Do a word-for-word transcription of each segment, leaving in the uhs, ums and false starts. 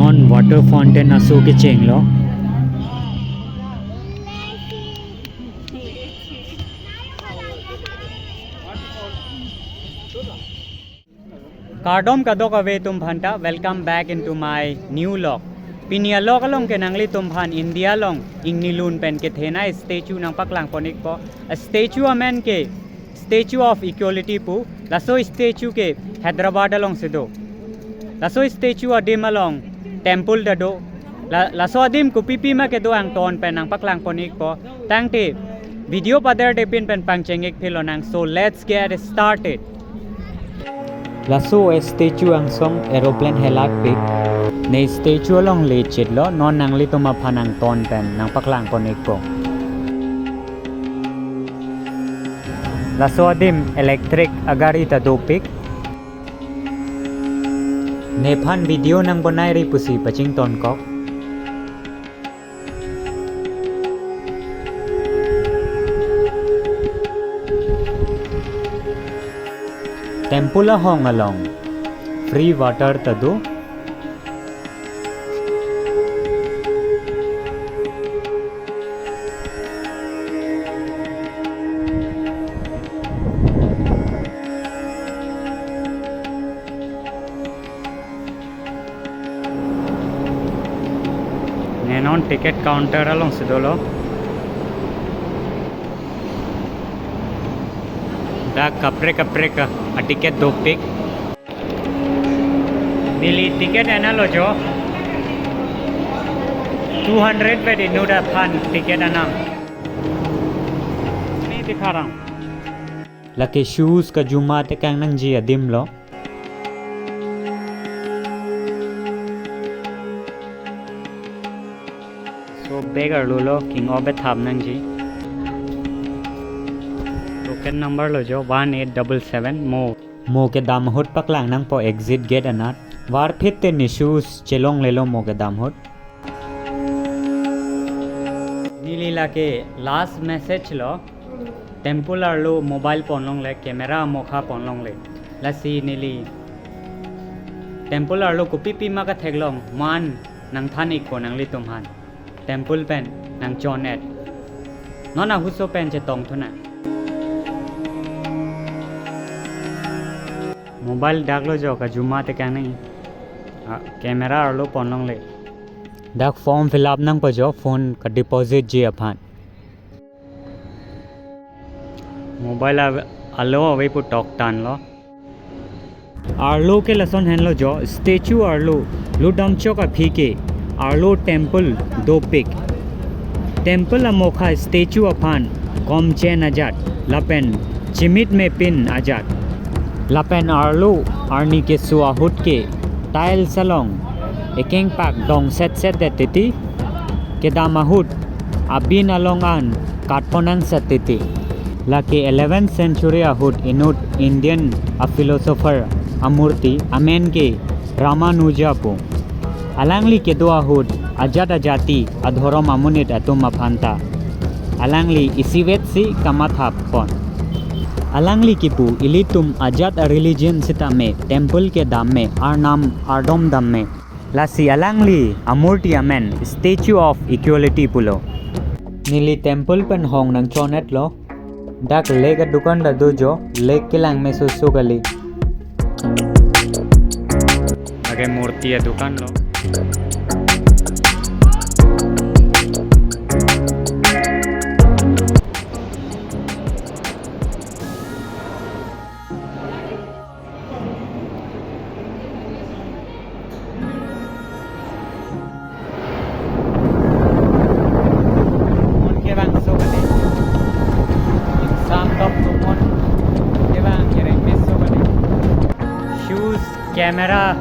On water fountain aso kechenglo. Kardom kadokave atum aphanta, welcome back into my new vlog. Pini a-vlog along ke nanglitum aphan India along ingnilun pen kethenei statue nangpaklang pon-ikpo. A statue amen ke Statue of Equality pu. Laso statue ke Hyderabad alongsi do. Laso statue adim along temple ta do. La, laso adim kopipi ma kedo angton pen nangpaklang pon-ikpo. Tangte video pader depin pen pangcheng-ik philonang. So let's get started. Laso a statue angsong aeroplane helakpik. Ne statue along lechitlo, non nanglitum aphan angton pen nangpaklang pon-ikpo. Laso adim electric agari ta dopik. Nephan video nangbonairi pusi pachingtonkok. Temple ahong along free water ta do. Ne non ticket counter alongsi dolo. Dak kaprek kaprek a ticket dopik. Neli ticket enlo jo. Two hundred vet inut aphan ticket enang. Ne dikharang. Lake shoes kajuma tekang nangji adimlo. So bag arlo lo king obe thap nangji. Token number lo jo one eight double seven mo. Mo kedam ahut paklang nangpo exit gate anat. Varphit te ne shoes chelonglelo mo kedam ahut. Neli lake last message lo. Temple arlo mobile ponlongle, camera amokha ponlongle. Lasi neli temple arlo kopipi ma katheklong, man nangthan-ikpo nanglitum aphan. Temple pen nangchon-et. Non ahutso pen chetongthunang. Mobile daklo jo kajuma tekang nang. Ah, camera arlo ponlongle. Dak form fill up nangpo jo phone ka deposit ji aphan. Mobile ave, alo ave pu toktanlo. Arlo ke lason henlo jo, statue arlo lutdamchok aphi ke arlo temple dopik. Temple amokha statue aphan komchen ajat lapen chimit mepin ajat. Lapen arlo arni keso ahut ke tiles along ekengpak dong setset det titi. Kedam ahut abin along an katpon nangset titi. Lake eleventh century ahut inut Indian a philosopher amurti amen ke Ramanuja pu. Alangli kedo ahut ajat ajati adhorom amonit atum aphanta alangli isivetsi kamathapon. Alangli kipu ilitum ajat a religion sitame temple kedam me, arnam ardom dam me. Lasi alangli amurti amen Statue of Equality pulo. Neli temple pen hong nangchon-etlo. Dak lake adukan ta do jo, lake kelang mesoso kali. Lake murti adukan lo. Mon kevangso kali. Sam top tumon kevang kereng meso kali. Shoes, camera,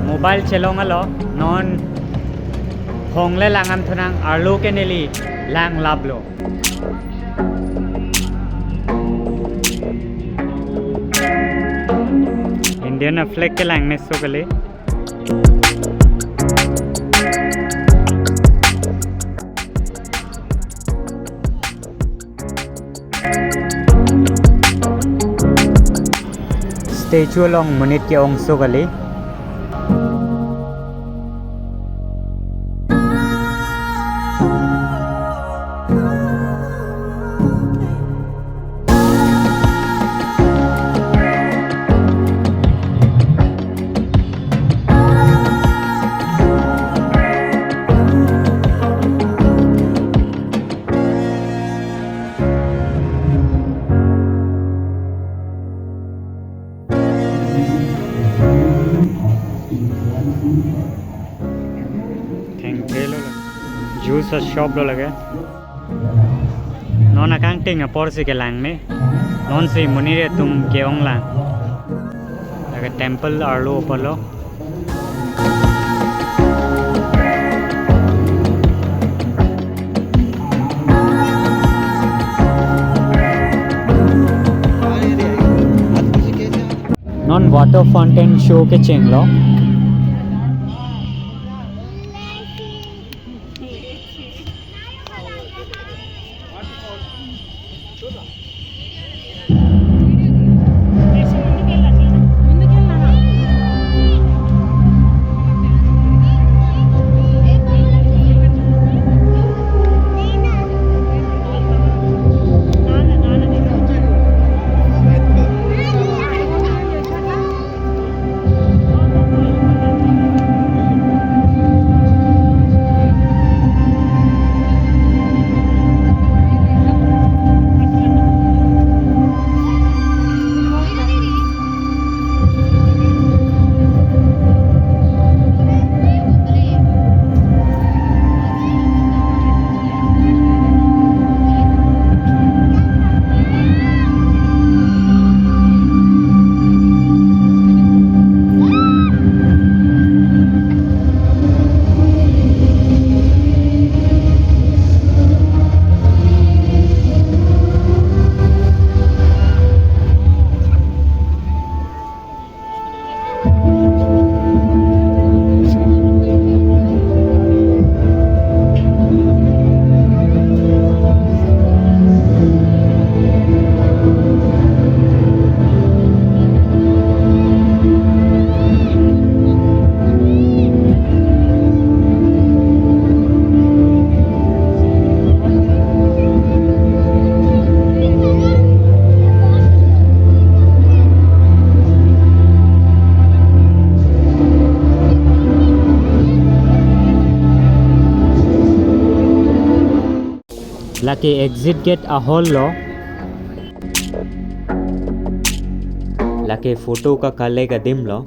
mobile chelong alo, non hongle lang-amthunang, arlo ke neli langlaplo. Indian a flag kelang meso kali. Statue along monit ke-ongso kali. Thengthelo lake. Juice shop lo lake. Non akangting apor si kelang ne. Non si monit atum ke-ong lang. Lake temple arlo apor lo. Non water fountain show kechenglo. Lake exit gate ahol lo. Lake photo ka-collect adim lo.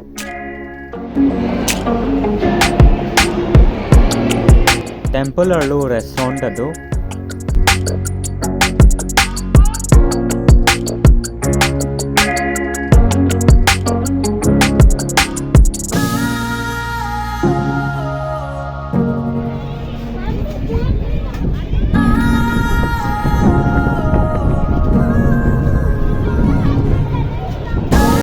Temple arlo restaurant ta do.